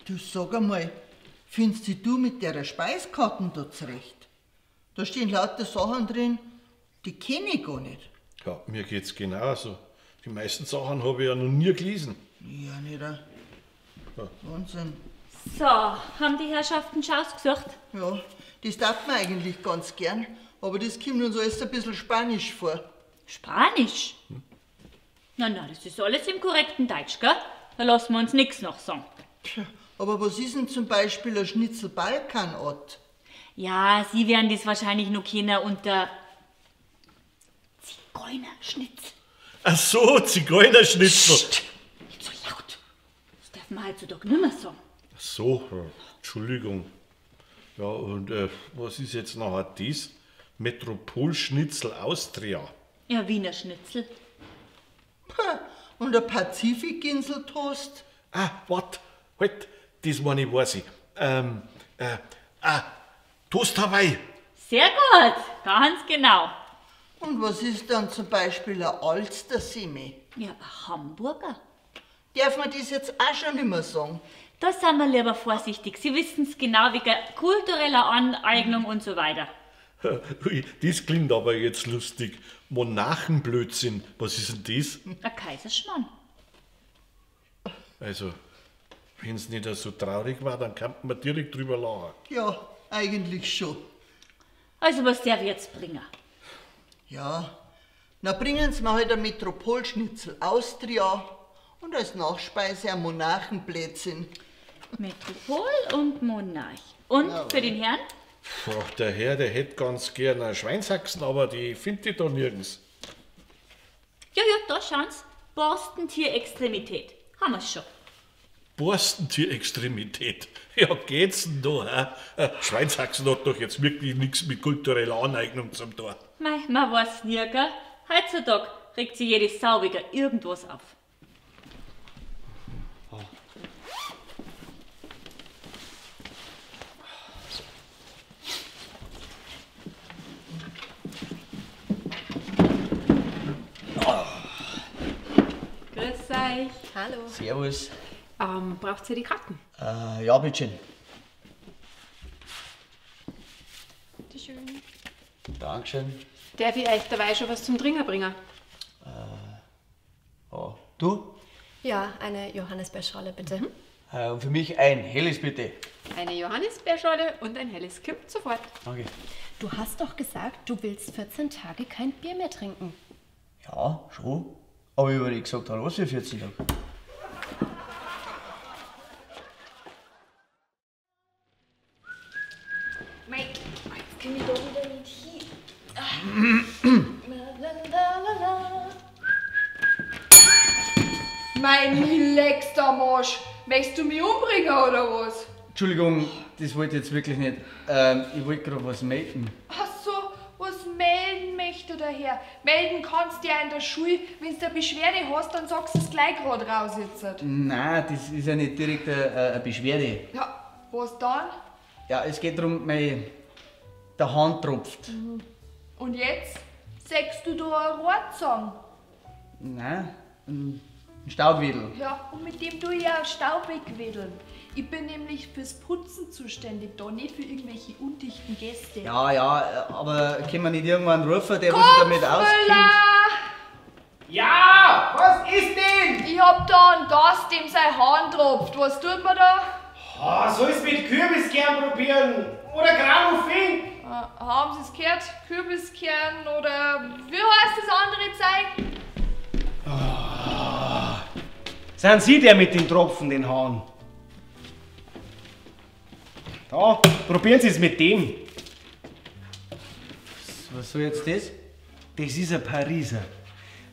Du sag einmal, findest dich du mit der Speiskarten da zurecht? Da stehen lauter Sachen drin, die kenn ich gar nicht. Ja, mir geht's genauso. Die meisten Sachen habe ich ja noch nie gelesen. Ja, nicht auch. Ja. Wahnsinn. So, haben die Herrschaften schon ausgesucht? Ja, das darf man eigentlich ganz gern, aber das kommt uns alles ein bisschen spanisch vor. Spanisch? Hm? Na, na, das ist alles im korrekten Deutsch, gell? Da lassen wir uns nichts noch sagen. Tja, aber was ist denn zum Beispiel ein Schnitzel Balkanart? Ja, Sie werden das wahrscheinlich noch kennen unter Zigeunerschnitzel. Ach so, Zigeunerschnitzel. Psst, nicht so laut. Das darf man heutzutage nicht mehr sagen. Ach so, Entschuldigung. Ja, und was ist jetzt nachher das? Metropolschnitzel Austria. Ja, Wiener Schnitzel. Pah, und ein Pazifikinseltoast? Ah, wart, halt, das meine ich, weiß ich. Toast Hawaii. Sehr gut, ganz genau. Und was ist dann zum Beispiel ein Alster-Semi? Ja, ein Hamburger. Darf man das jetzt auch schon nicht mehr sagen? Da sind wir lieber vorsichtig. Sie wissen's genau, wegen kultureller Aneignung und so weiter. Ui, das klingt aber jetzt lustig. Monarchenblödsinn, was ist denn das? Ein Kaiserschmarrn. Also, wenn's nicht so traurig war, dann kann man direkt drüber lachen. Ja, eigentlich schon. Also, was darf ich jetzt bringen? Ja, na bringen Sie mir halt ein Metropolschnitzel Austria und als Nachspeise ein Monarchenblödsinn. Metropol und Monarch. Und Jawohl. für den Herrn? Ach, der Herr, der hätte ganz gern eine Schweinshaxen, aber die findet ich da nirgends. Ja, ja, da schauen's. Borstentierextremität. Haben wir's schon. Borstentierextremität? Ja, geht's denn da? Hä? Schweinshaxen hat doch jetzt wirklich nichts mit kultureller Aneignung zum tun. Mei, man weiß nie, gell? Heutzutage regt sich jede Sau wieder irgendwas auf. Oh. Grüß euch. Hallo. Servus. Braucht ihr die Karten? Ja, bitteschön. Bitte schön. Dankeschön. Darf ich euch dabei schon was zum Trinken bringen? Ja. Du? Ja, eine Johannisbeerschorle, bitte. Mhm. Und für mich ein helles, bitte. Eine Johannisbeerschorle und ein helles kommt sofort. Danke. Du hast doch gesagt, du willst 14 Tage kein Bier mehr trinken. Ja, schon. Aber ich hab gesagt, hallo, was für 14 Tage. Mei, jetzt komm ich da wieder nicht hin. La, la, la, la. Mein leckster Marsch. Möchtest du mich umbringen oder was? Entschuldigung, das wollte ich jetzt wirklich nicht. Ich wollte gerade was melden. Ach so, was melden möchte der Herr? Melden kannst du ja in der Schule. Wenn du eine Beschwerde hast, dann sagst du es gleich grad raus jetzt. Nein, das ist ja nicht direkt eine Beschwerde. Ja, was dann? Ja, es geht darum, der Hahn tropft. Mhm. Und jetzt? Sägst du da einen Rohrzahn? Nein, ein Staubwedel. Ja, und mit dem tue ich ja Staub wegwedeln. Ich bin nämlich fürs Putzen zuständig da, nicht für irgendwelche undichten Gäste. Ja, ja, aber können wir nicht irgendwann rufen, der was sich damit auskennt? Ja, was ist denn? Ich hab da einen Gast, dem sein Hahn tropft. Was tut man da? Oh, soll's mit Kürbiskern probieren oder Granufink? Haben Sie's gehört? Kürbiskern oder wie heißt das andere Zeug? Oh. Sind Sie der mit den Tropfen, den Hahn? Da, probieren Sie es mit dem. Was soll jetzt das? Das ist ein Pariser.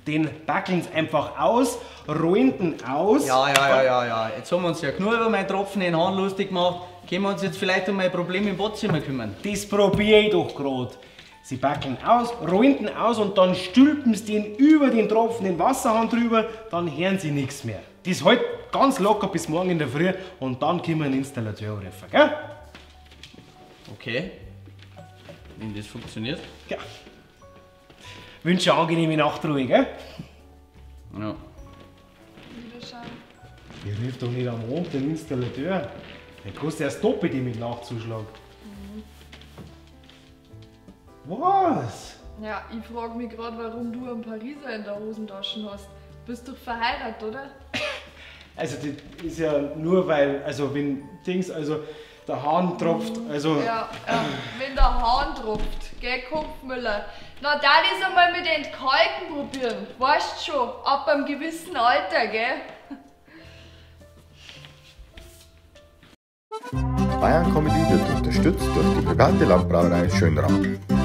Den backeln Sie einfach aus, rollen ihn aus. Ja. Jetzt haben wir uns ja genug über meinen Tropfen in den Hahn lustig gemacht. Können wir uns jetzt vielleicht um mein Problem im Badzimmer kümmern? Das probiere ich doch grad. Sie backeln aus, rollen ihn aus und dann stülpen sie den über den Tropfen den Wasserhahn drüber, dann hören sie nichts mehr. Das hält ganz locker bis morgen in der Früh und dann können wir einen Installateur rufen, gell? Okay. Wenn das funktioniert? Ja. Wünsche eine angenehme Nachtruhe, gell? Ja. Wiederschauen. Ich ruf doch nicht am Abend den Installateur. Der kostet erst doppelt mit Nachzuschlag. Was? Ja, ich frag mich grad, warum du einen Pariser in der Hosentasche hast. Bist doch verheiratet, oder? Also das ist ja nur weil, also wenn Dings, also der Hahn tropft, also... Ja, ja, wenn der Hahn tropft, gell, Kopfmüller. Na, dann ist einmal mit Entkalken probieren, weißt schon, ab einem gewissen Alter, gell? Bayern Comedy wird unterstützt durch die private Landbrauerei Schönrath.